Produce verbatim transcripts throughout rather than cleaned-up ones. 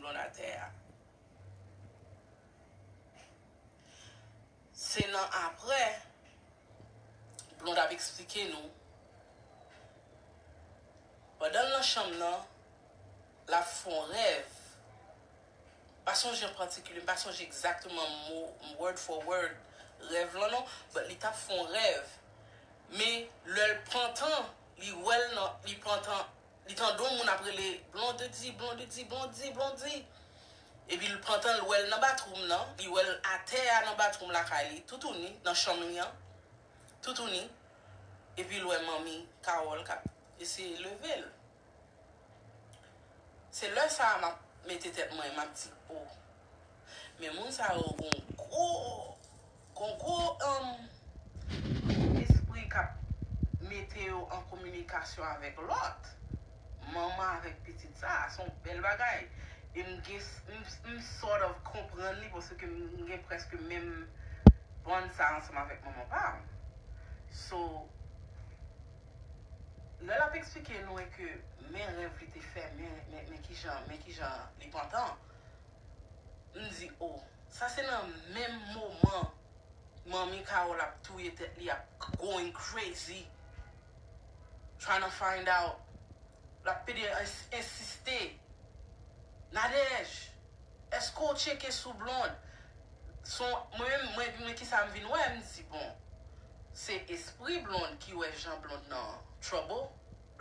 Blonde atè a. Se nan apre, Blonde ap eksplike nou, pandan l nan chanm nan, l ap fè yon rèv. Pa sonje an patikilye, m pa sonje egzakteman mo, word for word, rèv lan non, but li t ap fè yon rèv. Men, lè l pran tan, li wè l nan, li pran tan, li tande yon moun ap rele, Blondedy, Blondedy, Blondedy, Blondedy. Epi l pran tan, l wè l nan bathroom nan, li wè l atè a nan bathroom lakay li, toutouni, nan chanm li an, toutouni. Epi l wè manmi Carole k ap eseye leve l. Se lè sa a m ap mete tèt mwen, m ap di, o, men moun sa yo gon gwo, gon gwo, um, espri k ap mete yo an kominikasyon avèk lòt. Manman avèk pitit sa, se yon bèl bagay. E m gen, m, m sort of konprann li, paske m gen prèske menm bond sa ansanm avèk manman pa m. So, lè l ap eksplike nou e ke men rèv li te fè, men, men, men kijan, men kijan li pantan. M di, o, sa se nan menm moman manmi Carole ap touye tèt li, ap going crazy, trying to find out. L ap pede ins-, ensiste. Nadège, èske w tcheke sou Blonde? Son, mwen menm, mwen, mwen kisa m vin wè, m di, bon, se espri Blonde ki wè jan Blonde nan trouble.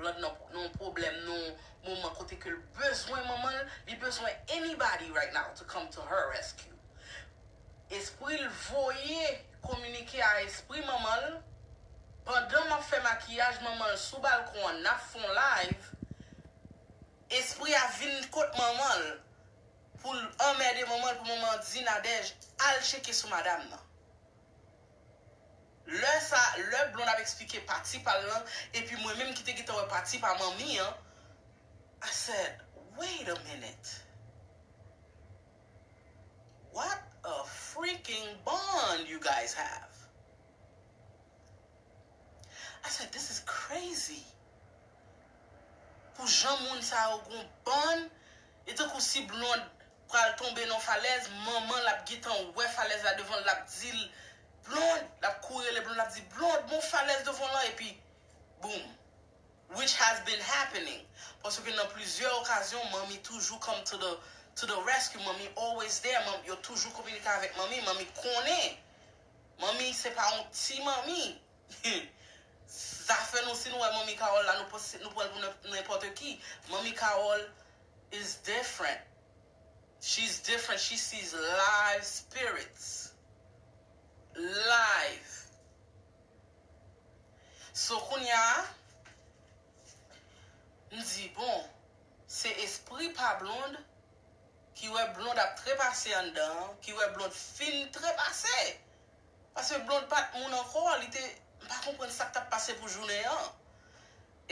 Blonde nan, nan yon pwoblèm, nan yon moman kote ke l bezwen manman l, li bezwen anybody right now to come to her rescue. Espri l voye kominike a espri manman l. Pandan m ap fè makiyaj manman l sou balkon an, n ap fè yon live. Espri a vin kot manman l pou l anmède manman l, pou manman an di Nadège al tcheke sou madanm nan. Lè sa, lè Blonde ap eksplike pati pa l lan, epi mwen menm ki te gentan wè pati pa manmi an, I said, wait a minute. What a freaking bond you guys have. I said, this is crazy. Pou jan moun sa yo gon bond, e tankou si Blonde pral tonbe nan falèz, manman l ap gentan wè falèz la devan l, l ap di l, Blonde, l ap kouri rele Blonde, l ap di, Blonde, gon falèz devan w lan, epi, boum. Which has been happening. Paske nan plizyè okazyon, manmi toujou come to the, to the rescue. Manmi always there. Manmi, yo toujou kominike avèk manmi. Manmi konnen. Manmi, se pa yon ti manmi. Zafè nou, si nou wè manmi Carole la, nou panse, nou pran l pou nenpòt ki. Manmi Carole is different. She's different. She sees live spirits. Live. So, kounye a, m di, bon, se espri pa Blonde ki wè Blonde ap trepase anndan an, ki wè Blonde fin trepase. Paske Blonde pa t moun ankò, li te, m pa konprann sa k t ap pase pou jounen an.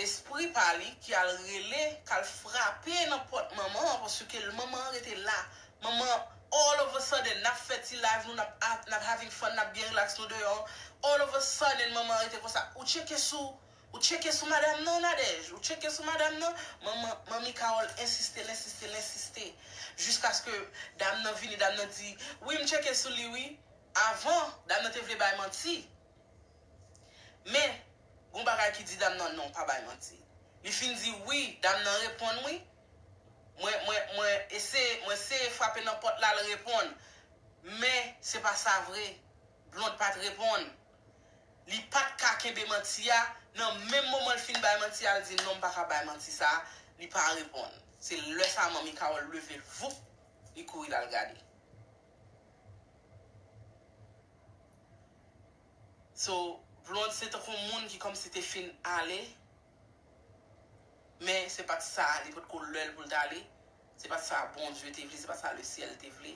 Espri pa li ki al rele, k al frape nan pòt manman an, paske l, manman an rete la. Manman, all of a sudden, n ap fè ti live nou, n ap, n ap having fun, n ap byen relax nou deyò. All of a sudden, manman an rete konsa. Ou tcheke sou, ou tcheke sou madanm nan, Nadège? Ou tcheke sou madanm nan? Manman, manmi Carole ensiste, l ensiste, l ensiste. Jiskaske dam nan vini, dam nan di, wi, m tcheke sou li, wi. Avan, dam nan te vle bay manti. Men, gon bagay ki di dam nan, non, pa bay manti. Li fin di wi, dam nan reponn wi. Mwen, mwen, mwen eseye, mwen eseye frape nan pòt la, l reponn. Men, se pa sa vre. Blonde pa t reponn. Li pa t ka kenbe manti a. Nan menm moman l fin bay manti a, l di, non, m pa ka bay manti sa. Li pa reponn. Se lè sa a manmi Carole leve l, voup, li kouri l al gade. So, Blonde se tankou yon moun ki kòmsi te fin ale, men se pa t sa, li potko lè l pou l t ale, se pa t sa Bondye te vle, se pa t sa lesyèl te vle.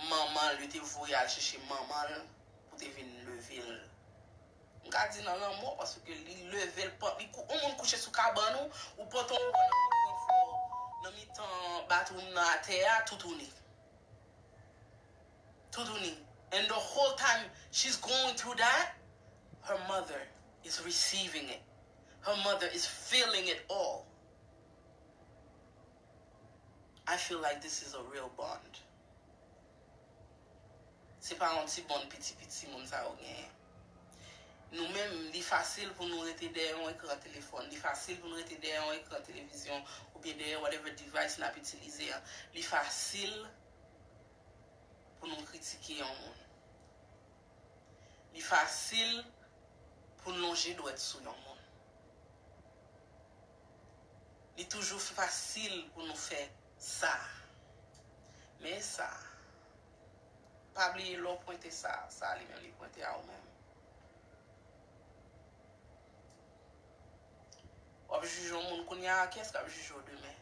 Manman l, yo te voye al chèche manman l pou te vin leve l. M ka di nan lanmò, paske li leve l, li kou-, yon moun kouche sou kabann ou, ou pantan w nan mitan fè w, nan mitan bathroom nan atè a, toutouni. Toutouni. And the whole time she's going through that, her mother is receiving it. Her mother is feeling it all. I feel like this is a real bond. Se pa yon ti bond piti piti moun sa yo genyen. Nou menm, li fasil pou nou rete dèyè yon ekran telefòn, li fasil pou nou rete dèyè yon ekran televizyon, oubyen dèyè whatever device n ap itilize an. Li fasil pou nou kritike yon moun. Li fasil pou n lonje dwèt sou yon moun. Li toujou fasil pou nou fè sa. Men sa. Pa bliye lè w pwente sa, sa li menm li pwente a ou menm. W ap jije yon moun kounye a, kiyès k ap jije w demen?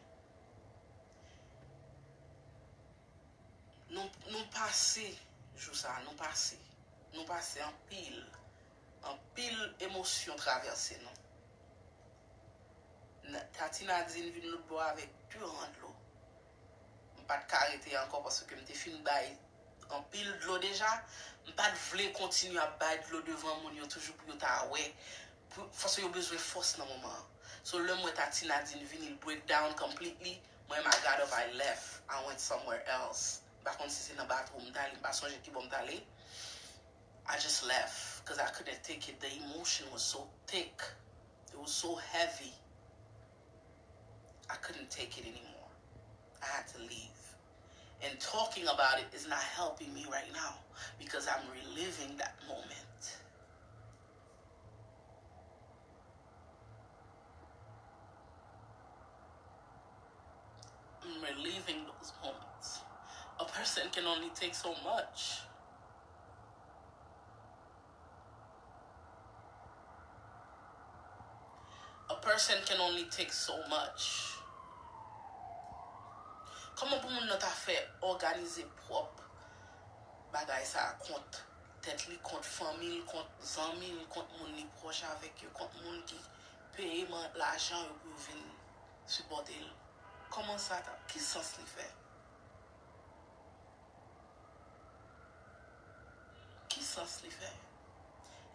Nou, nou pase jou sa, nou pase. Nou pase anpil, anpil emosyon travèse nou. N- Tati Nadine vin lòt bò avèk de ran dlo. M pa t ka rete ankò paske m te fin bay anpil dlo deja. M pa t vle kontinye ap bay dlo devan moun yo toujou pou yo ta wè. Pou, paske yo bezwen fòs nan moman an. So, lè m wè Tati Nadine vini, l break down completely, mwen, I got up, I left. I went somewhere else. M pa konn si se nan bathroom m t ale, m pa sonje ki bò m t ale. I just left, 'cause I couldn't take it. The emotion was so thick. It was so heavy. I couldn't take it anymore. I had to leave. And talking about it is not helping me right now because I'm reliving that moment. I'm reliving those moments. A person can only take so much. A person can only take so much. Kòman pou moun nan ta fè òganize pwòp bagay sa a kont tèt li, kont fanmi l, kont zanmi l, kont moun li pwòch avèk yo, kont moun ki peye man- lajan yo pou yo vin sipòte l? Kòman sa ta, ki sans li fè? Ki sans li fè?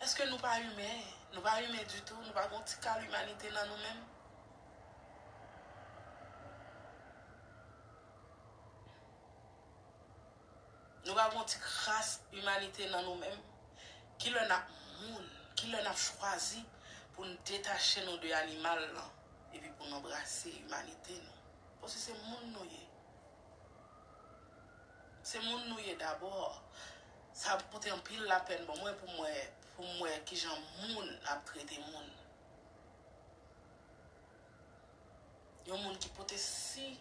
Èske nou pa imen? Nou pa imen ditou? Nou pa gon ti kal imanite nan nou menm? Nou pa gon ti kras imanite nan nou menm? Kilè n ap moun? Kilè n ap chwazi pou n detache nou de animal lan epi pou n anbrase imanite nou? Paske se moun nou ye. Se moun nou ye dabò. Sa ap pote anpil lapèn ban mwen pou m wè, pou m wè kijan moun ap trete moun. Yon moun ki pote si,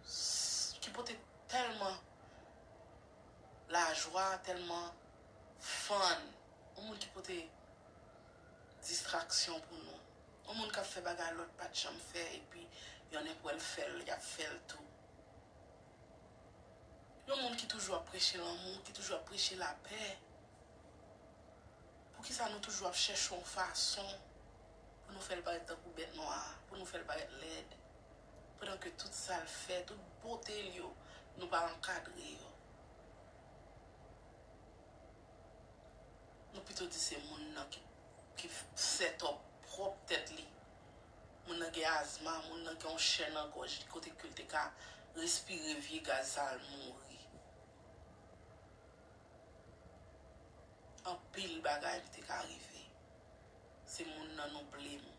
s- ki pote tèlman lajwa, tèlman fun. Yon moun ki pote distraksyon pou nou. Yon moun k ap fè bagay lòt pa t janm fè, epi yonn ap wè l fè l, y ap fè l tou. Yon moun ki toujou ap preche lanmou, ki toujou ap preche lapè. Poukisa nou toujou ap chèche yon fason pou nou fè l parèt tankou bèt nwa, pou nou fè l parèt lèd, pandan ke tout sa l fè, tout bote l yo, nou pa ankadre yo? Nou pito di se moun nan ki, ki set up pwòp tèt li. Moun nan gen azma, moun nan gen yon chè nan gòj li, kote ke l te ka respire vye gaz sa a, l mouri. Anpil bagay ki te ka rive. Se moun nan nou blame.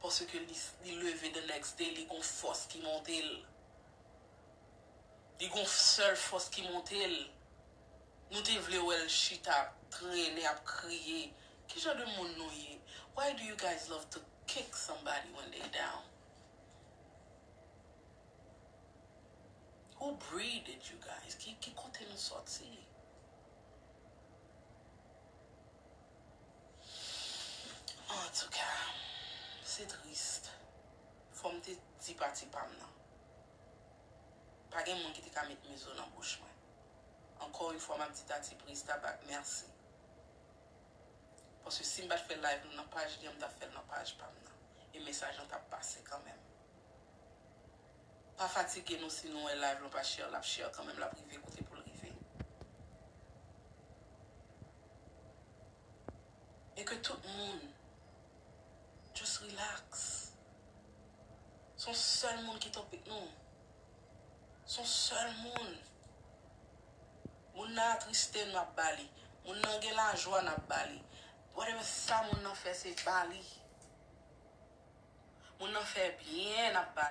Paske li, li leve the next day, li gon fòs ki monte l. Li gon sèl fòs ki monte l. Nou te vle wè l chita, ap trennen, ap kriye. Ki jan de moun nou ye? Why do you guys love to kick somebody when they down? Who breeded you guys? Ki, ki kote nou sòti? Antouka, se tris. Fò m te di pati pa m nan. Pa gen moun ki te ka met mizo nan bouch mwen. Ankò yon fwa, m ap di Tati Prista bak mèsi. Paske si m pa t fè live nan paj li an, m t ap fè l nan paj pa m nan. E mesaj lan t ap pase kanmenm. Pa fatige nou, si nou wè live lan pa share, l ap share kanmenm, l ap rive kote pou l rive. E ke tout moun just relax. Se yon sèl moun ki topik nou. Se yon sèl moun. Moun nan atriste, n ap ba li. Moun nan gen lajwa, n ap ba li. Whatever sa moun nan fè, se ba li. Moun nan fè byen, n ap ba